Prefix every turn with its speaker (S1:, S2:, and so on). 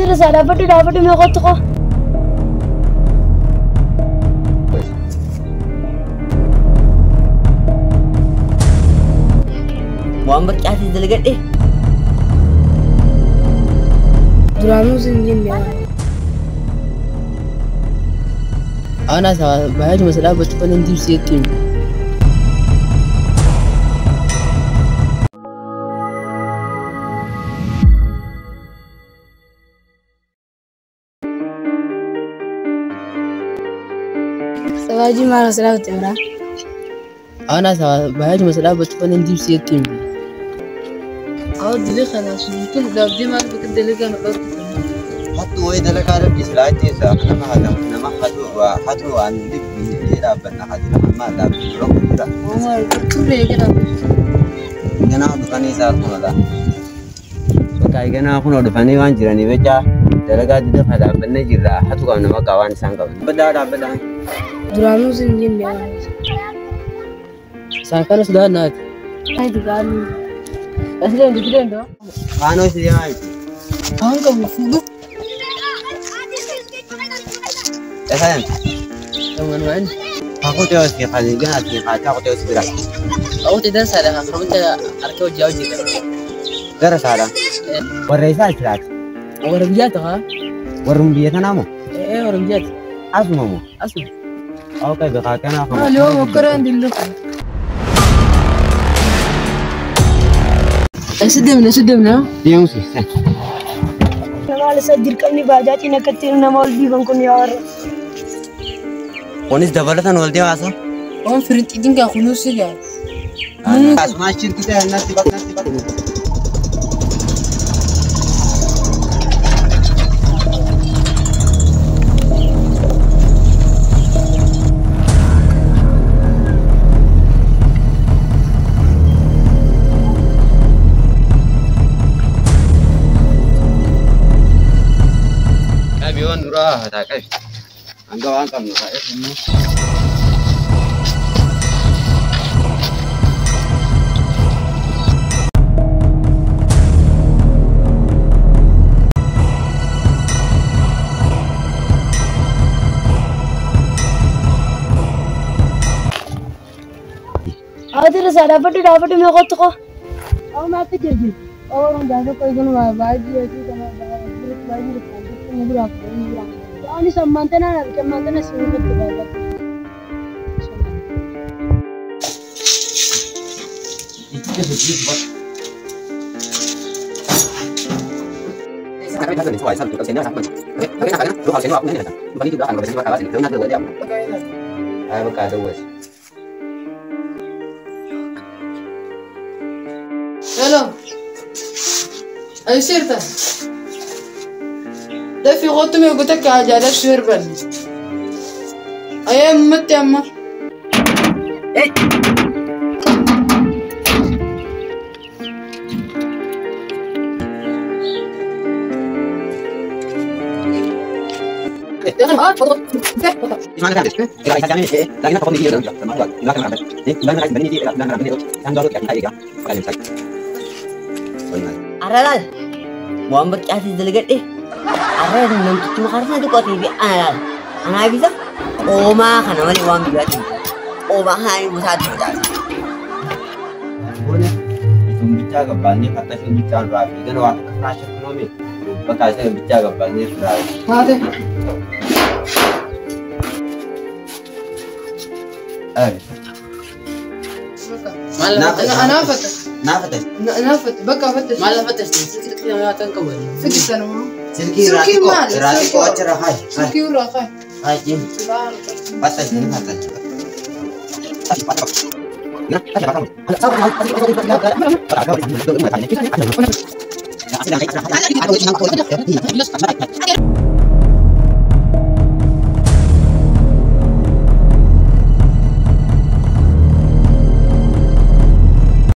S1: Awwaati isaa dhaabbadhu dhaabbadhu mee qottu qo.
S2: Waan barcaatii dalagadhe.
S1: Duraanuu sin jenne.
S2: Ana baay'ee masa dhaabbatu kan hin dibseetti.
S1: Sabaajii maal as dhaabatte biraa?
S2: Ana baay'ee masa dhaabbatu kan hin dibseetti.
S3: Aw dili khalas mumkin dabdi maal bakka dalagaa nu dhorkitan.
S4: Hattu wayi dalagaa dhabdi silaa ajjeesa nama hatamu nama hatu hatu waan dhibbi dhaabbanna hati nama ammaa dhaabbatu rakkoo jira.
S3: Omar turre eegala.
S4: Ganaa dhufanii isaa kunodha. Bakka ganaa kunoo dhufanii waan jiraniif jecha dalagaa dida kana dhaabbannee jirra hatu qabna maqaa waan isaan qaban. Dhaabbadhaa dhaabbadhaa.
S1: Duraanuu sin jenne.
S2: Isaan kana sodaannaati.
S1: Ay duraanuu.
S2: Asii deemtu deemtu.
S4: Faanoo si deemaa miti.
S3: Waan qabu fuudhu.
S4: Eessa deemta?
S2: Walumaan.
S4: Kakuu si kaasee ganaa si kaachaa kutee si bira.
S2: Awwaati dansaadha kan harmicha harka hojii hojjeta.
S4: Gara saadha. Warra isaa jiraati.
S2: Warra biyyaati haa?
S4: Warrum biyya tanaa moo?
S2: Ee warra biyyaati.
S4: Asuma moo?
S2: Asuma.
S4: Okay, bakka kanaa kan.
S3: Maal yoo mokkoraan dillu.
S2: Asi deemna asi deemna.
S4: Deemsi.
S1: Maal isa dirqamni baajaajiin akkatti nama ol dhiiban kun yaa warra.
S4: Kunis dabalatan ol deemaa
S3: Waan firinxiitiin gaa kunuunsi gaa.
S4: Asuma shirki ta'e natti bakka natti bakka. Qabi waan duraa hataa qabi. Hanga waan qabnu ta'e immoo.
S1: Awwaati isaa dhaabbadhu dhaabbadhu mee qottu qo. Aw maatti jirti. Aw gaafa qoy kun baajii asii kana baajii baajii biraa biraa. Ani sammaantana na sammaantana si qottu baajaa.
S4: Ay, bakka dawwas.
S3: Hello. Ay sirta. Dafi qottu mee goota jaalaf shirban. Ay ammatti amma.
S2: Arra laal. Waan barcaatii dalagadhe. Arra namtichi makaarsaa xiqqootee fi ana laal. Anaaf isa qoomaa kana malee waan biyyaatti hin jiru. Qoomaa kana gosaatti facaasa.
S4: Boona itun bichaa gabbaasnee fattashuun bichaa duraa fi gana waa takka karaa shakkunoome bakka isa bichaa gabbaasnee duraa.
S3: Haate. Anaa fatta.
S4: Naa fattash.
S3: Anaa fatta bakka fattash.
S2: Maal fattash? Silkii xiqqoo nama tan qabu.
S3: Fidi sanuma.
S4: Silkii irraa
S3: Silkii
S4: xiqqoo
S3: maali?
S4: irraa xiqqoo achirra haay.
S3: Silkii irraa haay.
S4: Haay jeen. Fattash ni fattash.